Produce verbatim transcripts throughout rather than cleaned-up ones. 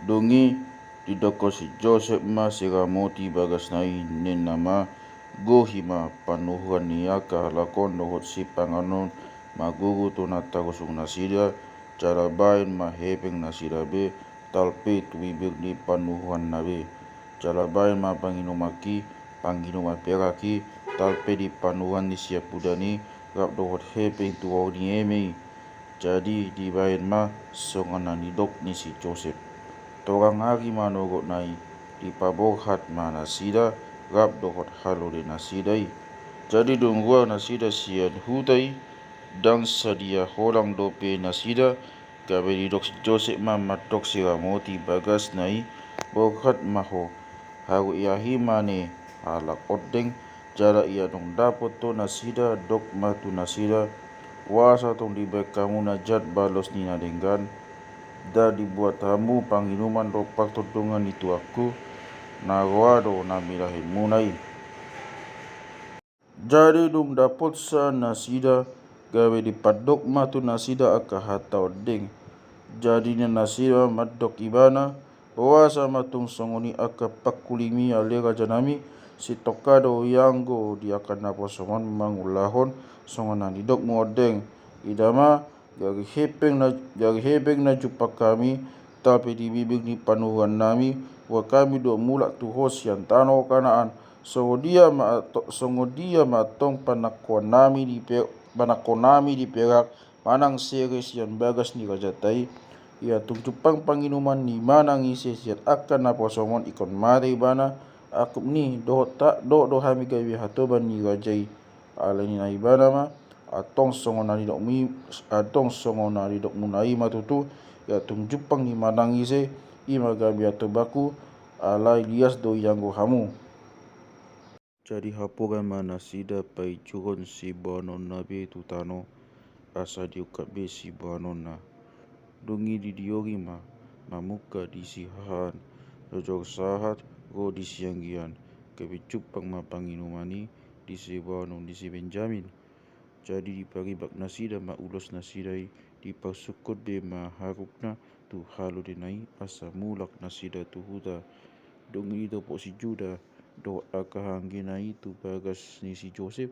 Dung i didokkon si Josep ma siramoti bagasna i, ninna ma: Gohi ma panuhuran ni angka halak on dohot sipanganon marguru tu na tarusung nasida, jala baen ma hepeng nasida be, talpe tu bibir ni panuhuranna be. Jala baen ma panginumanki, panginuman perak i, talpe di panuhuran ni siampudan i, rap dohot hepeng tu rorobot ni eme i. Jadi dibaen ma songon na nidok ni si Josep. Tongang ari manogotna i, dipaborhat ma nasida rap dohot halode nasida i. Jadi dung ruar nasida sian huta i, ndang sadia holang dope nasida, gabe didok si Josep ma mandok siramoti bagasna i: Borhat ma ho, haru i ahi ma ne halak ondeng. Jala ia dung dapot ho nasida, dok ma tu nasida: Boasa tong dibaen hamu na jat balos ni na denggan? Nda dibuat hamu panginuman dompak tu dongan ni tuanku? Na roa do na binahenmuna i. Jadi dung dapotsa nasida, gabe dipandok ma tu nasida angka hata ondeng. Jadi ninna nasida mandok ibana: Boasa ma tung songon i angka pangkulimi, ale rajanami? Sitongka do ianggo di angka naposom on mangulahon songon na nidokmu ondeng. Ida ma, gari hepeng na, gari hepeng na jumpang hami, talpe di bibir ni panuhurannami, boan hami do mulak tu ho sian tano Kanaan. Songon dia ma anto-, songon dia ma antong panangkoannami di pe-, panangkoannami di perak manang sere sian bagas ni rajanta i? Ia tung jumpang panginuman ni manang ise sian angka naposom on ingkon mate ibana, angkup ni dohot ta-, dohot do hami gabe hatoban ni raja i. Alai ninna ibana ma: Antong songon na nidokmi, antong songon na nidokmuna i ma tutu. Ia tung jumpang ni manang ise, i ma gabe hatobanku, alai lias do ianggo hamu. Jadi haporan ma nasida painjuron siboanonna be tu tano, asa diungkap be siboanonna. Dung i didiori ma mamungka di sihahaan, jojor sahat ro di sianggian, gabe jumpang ma panginuman i di siboanon ni si Benjamin. Jadi diparibak nasida ma ulos nasida i, diparsungkun be ma harukna tu halodena i, asa mulak nasida tu huta. Dung i didapot si Juda dohot angka hahaanggina i tu bagas ni si Josep,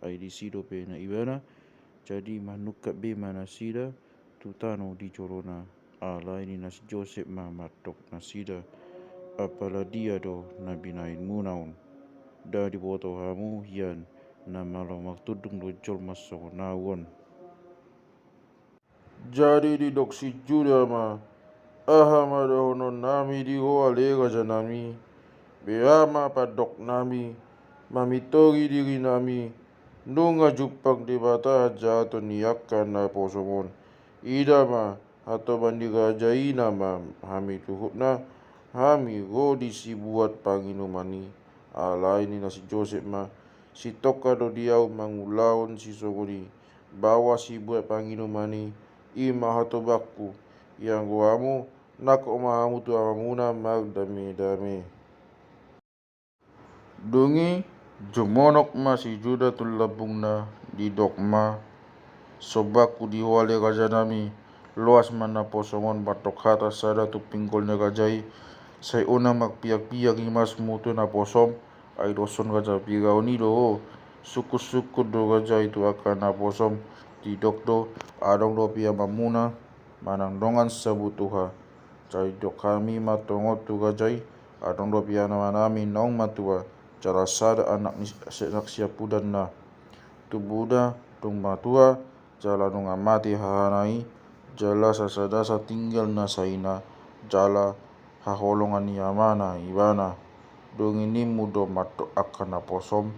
ai disi dope na ibana. Jadi manungkap be ma nasida tu tano di jolona. Alai ninna si Josep ma mandok nasida: Apala dia do na binahenmuna on? Nda diboto hamu hian na malo martundung do jolma songon ahu on? Jadi didok si Juda ma: Aha ma dohononnami di ho, ale rajanami? Beha ma pandoknami, mamintori dirinami. Nunga jumpang Debata hajahaton ni angka naposom on. Ida ma, hatoban ni raja i nama hami tuhutna, hami ro di sibuat panginuman i. Alai ninna si Josep ma: Sitongka do di ahu mangulahon sisongon i. Baoa sibuat panginuman i, i ma hatobanku. Ianggo hamu, nangkok ma hamu tu amamuna mardamedame. Dung i jumonok ma si Juda tu lambungna, didok ma: Sombaku di ho, ale rajanami, loas ma naposom on mandok hata sada tu pinggol ni raja i. Sai unang marpiakpiak imasmu tu naposom, ai dos songon raja Firaun i do ho. Sungkunsungkun do raja i tu angka naposom, didok do: Adong dope amamuna manang dongan sabutuha. Sai didok hami ma tongon tu raja i: Adong dope amanami naung matua, jala sada anak ni, anak siampudanna. Tubuda dung matua, jala nunga mate hahana i, jala sasada satinggal na saina, jala haholongan ni amana ibana. Dung i nimmu do mandok angka naposom: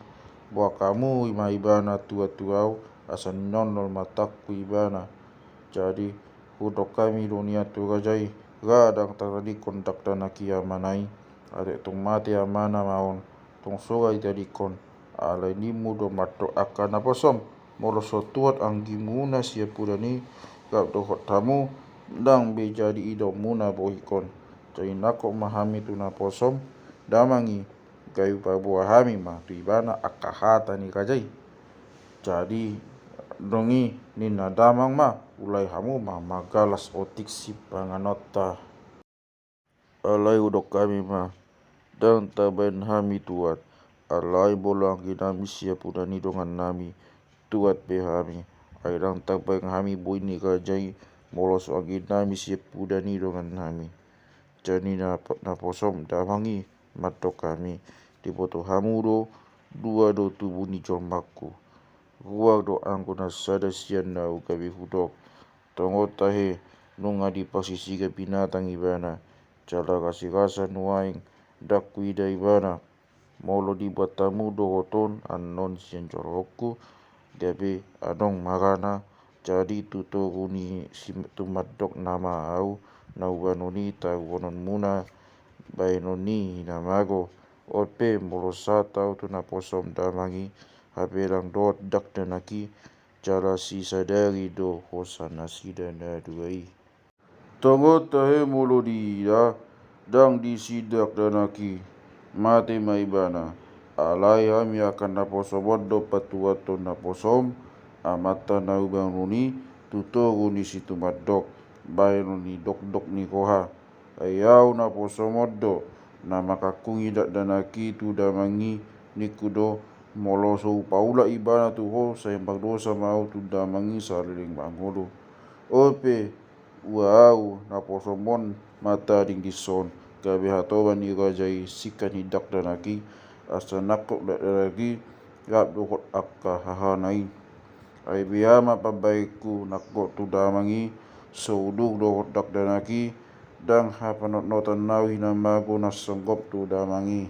Boan hamu ma ibana tua tu ahu, asa ninonol matangku ibana. Jadi hudok hami do nian tu raja i: Ra ndang tatadingkon dakdanak i amana i, atik tung mate amana ma on, tung so ra ditadingkon. Alai nimmu do mandok angka naposom: Molo so tuat anggimuna siampudan i rap dohot hamu, ndang be jadi idaonmuna bohingkon. Jadi nangkok ma hami tu naposom damang i, gabe paboa hami ma tu ibana angka hata ni raja i. Jadi dung i ninna damang ma: Ulahi hamu ma manggalas otik sipanganonta. Alai hudok hami ma, ndang tabaen hami tuat. Alai molo anggi nami sian pudian ni dongan nami, tuat pe hami. Ai ndang tabaen hami boi ni raja i, molo so anggi nami sian pudian ni dongan nami. Jadi na, naposom damang i, mandok hami, diboto hamu do dua do tubu ni jolmangku. Ruar do anggo na sada sian na gabe hudok. Tongon tahe, nunga dipasisiga binatang ibana, jala rasirasa nuaeng ndang huida ibana. Molo dibuat hamu dohot on annon sian jolhonku, gabe adong marana, jadi tu toru ni si tumandok nama au na hubahen on i taruhononmuna bahenon ni hinamago. On pe molo sahat au tu naposom damang i, hape ndang dohot dakdanak i, jala sisadari do hosa nasida na dua i. Tongon tahe molo diida, ndang disi dakdanak i, mate ma ibana. Alai hami angka naposom on do patuathon naposom amanta na hubahen on i tu toru ni si tumandok bahenon ni dokdok ni roha. Ai au naposom on do na mangkangkungi dakdanak i tu damang i, ningku do, molo so hupaulak ibana tu ho sai mardosa ma au tu damang i saleleng mangolu. On pe ua au naposom on ma tading dison, gabe hatoban ni raja i singkat ni dakdanak i, asa nangkok dakdanak i rap dohot angka hahana i. Ai beha ma pambahenku nangkok tu damang i, so udur dohot dakdanak i, ndang hapanotnotan au hinamago na songgop tu damang i.